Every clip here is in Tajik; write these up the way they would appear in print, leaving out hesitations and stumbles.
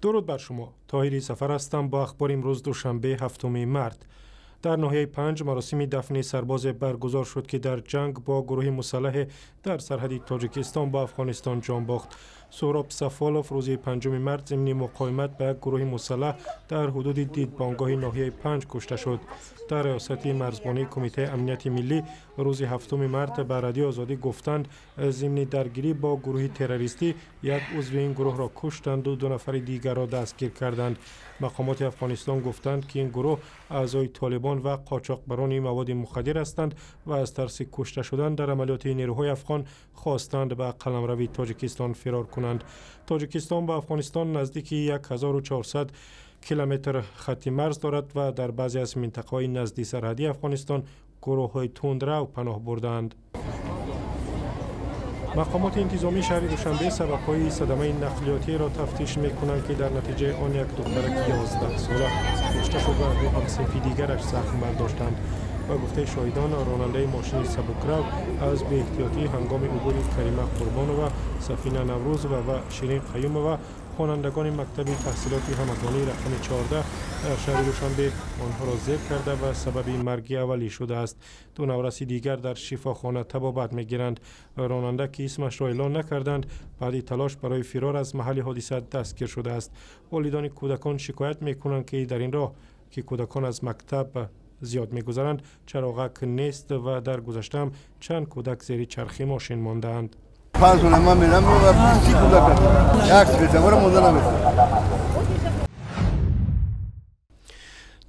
Дуруд бар шумо. Тоҳири Сафар ҳастам бо ахбори имрӯз, душанбе, 7 март. Дар ноҳияи Панҷ маросими дафни сарбозе баргузор шуд, ки дар ҷанг бо гурӯҳи мусаллаҳе дар сарҳади Тоҷикистон бо Афғонистон ҷон бохт. Суҳроб Сафолов рӯзи 5 март зимни муқовимат ба як гурӯҳи мусаллаҳ дар ҳудуди дидбонгоҳи ноҳияи Панҷ кушта шуд. Дар риёсати марзбонии Кумитаи амнияти миллӣ рӯзи 7 март ба Радиои Озодӣ гуфтанд, зимни даргирӣ бо гурӯҳи террористӣ як узви ин гурӯҳро куштанду 2 нафари дигарро дастгир карданд. Мақомоти Афғонистон гуфтанд, ки ин гурӯҳ аъзои Толибон ва қочоқбарони маводи мухаддир ҳастанд ва аз тарси кушта шудан дар амалиёти нерӯҳои афғон хостанд ба қаламрави Тоҷикистон фирор кунанд. Тоҷикистон ба Афғонистон наздики 1400 километр хатти марз дорад ва дар баъзе аз минтақаҳои назди сарҳадии Афғонистон гурӯҳҳои тундрав паноҳ бурдаанд. Мақомоти интизомии шаҳри Душанбе сабабҳои садамаи нақлиётиро тафтиш мекунанд, ки дар натиҷаи он як духтараки 11сола кушта шуд ва ду ҳамсинфи дигараш захм бардоштанд. Ба гуфтаи шоҳидон, ронандаи мошини сабукрав аз беэҳтиётӣ ҳангоми убури Карима Қурбонова, Сафина Наврӯзова ва Ширин Қаюмова, хонандагони мактаби таҳсилоти ҳамагонӣ рақами 14 дар шаҳри Душанбе, онҳоро зеб карда ва сабаби марги аввалӣ шудааст. 2 навраси дигар дар шифохона табобат мегиранд. Ронанда, ки исмашро эълон накарданд, баъди талош барои фирор аз маҳалли ҳодиса дастгир шудааст. Волидони кӯдакон шикоят мекунанд, ки дар ин роҳ, ки кӯдакон аз мактаб зиёд мегузаранд, чароғак нест ва дар гузаштаам чанд кӯдак зери чархи мошин мондаанд.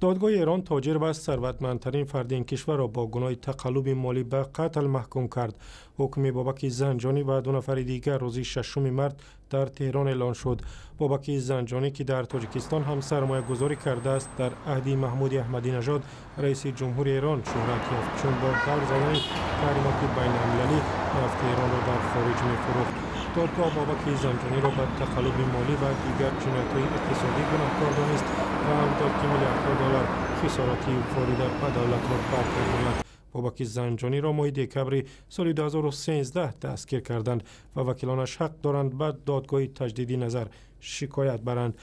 Додгоҳи Эрон тоҷир ва сарватмандтарин фарди ин кишварро бо гуноҳи тақаллуби молӣ ба қатл маҳкум кард. Ҳукми Бобаки Занҷонӣ ва 2 нафари дигар рӯзи 6 март дар Теҳрон эълон шуд. Бобаки Занҷонӣ, ки дар Тоҷикистон ҳам сармоягузорӣ кардааст, дар аҳди Маҳмуди Аҳмадинажод, раиси ҷумҳури Эрон, шӯҳрат ёфт, чун бо давр задани таҳримоти байналмилалӣ нафти Эронро дар хориҷ мефурӯхт. Додгоҳ Бобаки Занҷониро ба тақаллуби молӣ ва дигар ҷиноятҳои иқтисодӣ гунаҳкор донист ва амр дод, ки миллиардҳо доллар хисороти ворида ба давлатро баргардонад. Бобаки Занҷониро моҳи декабри соли 2013 дастгир карданд ва вакилонаш ҳақ доранд ба додгоҳи таҷдиди назар шикоят баранд.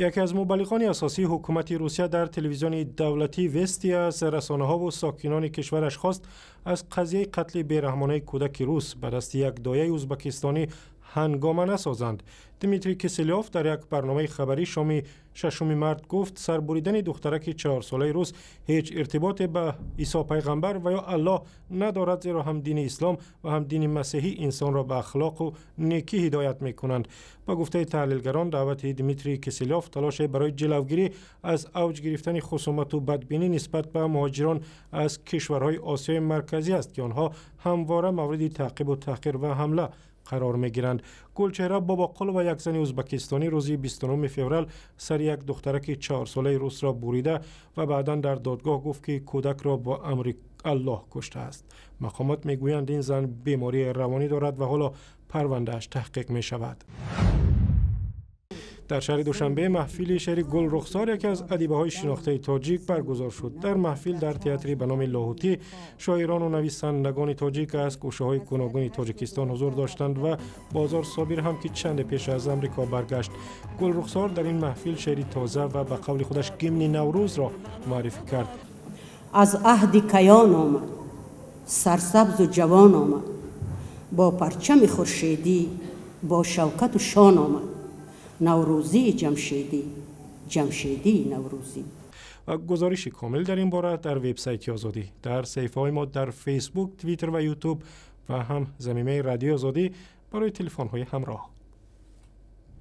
Яке аз мубаллиғони асосии ҳукумати Русия дар телевизиони давлатии Вести аз расонаҳо ва сокинони кишвараш хост аз қазияи қатли бераҳмонаи кӯдаки рус ба дасти як дояи ӯзбекистонӣ ҳангома насозанд. Дмитрий Киселёв дар як барномаи хабарӣ шоми 6 март гуфт, сарбуридани духтараки 4-солаи рус ҳеҷ иртиботе ба Исо пайғамбар ва ё Аллоҳ надорад, зеро ҳам дини ислом ва ҳам дини масеҳӣ инсонро ба ахлоқу некӣ ҳидоят мекунанд. Ба гуфтаи таҳлилгарон, даъвати Дмитрий Киселёв талоше барои ҷилавгирӣ аз авҷ гирифтани хусумату бадбинӣ нисбат ба муҳоҷирон аз кишварҳои Осиёи Марказӣ аст, ки онҳо ҳамвора мавриди таъқибу таҳқир ва ҳамла қарор мегиранд. Гулчеҳра Бобоқулова, як зани ӯзбекистонӣ, рӯзи 29 феврал сари як духтараки 4-солаи русро бурида ва баъдан дар додгоҳ гуфт, ки кӯдакро бо амри Аллоҳ куштааст. Мақомот мегӯянд, ин зан бемории равонӣ дорад ва ҳоло парвандааш таҳқиқ мешавад. Дар шаҳри Душанбе маҳфили шеъри Гулрухсор, яке аз адибаҳои шинохтаи тоҷик, баргузор шуд. Дар маҳфил дар театри ба номи Лоҳутӣ шоирону нависандагони тоҷик аз гӯшаҳои гуногуни Тоҷикистон ҳузур доштанд ва Бозор Собир ҳам, ки чанде пеш аз Амрико баргашт. Гулрухсор дар ин маҳфил шеъри тоза ва ба қавли худаш гимни Наврӯзро муаррифӣ кард. Аз аҳди каён омад, сарсабзу ҷавон омад, бо парчами хуршедӣ, бо шавкату шон омад. Наврӯзии ҷамшедӣ, ҷамшедии наврӯзӣ. Ва гузориши комил дар ин бора дар вебсайти Озодӣ, дар саҳифаҳои мо дар Фейсбук, Твиттер ва Ютуб ва ҳам замимаи Радиои Озодӣ барои телефонҳои ҳамроҳ.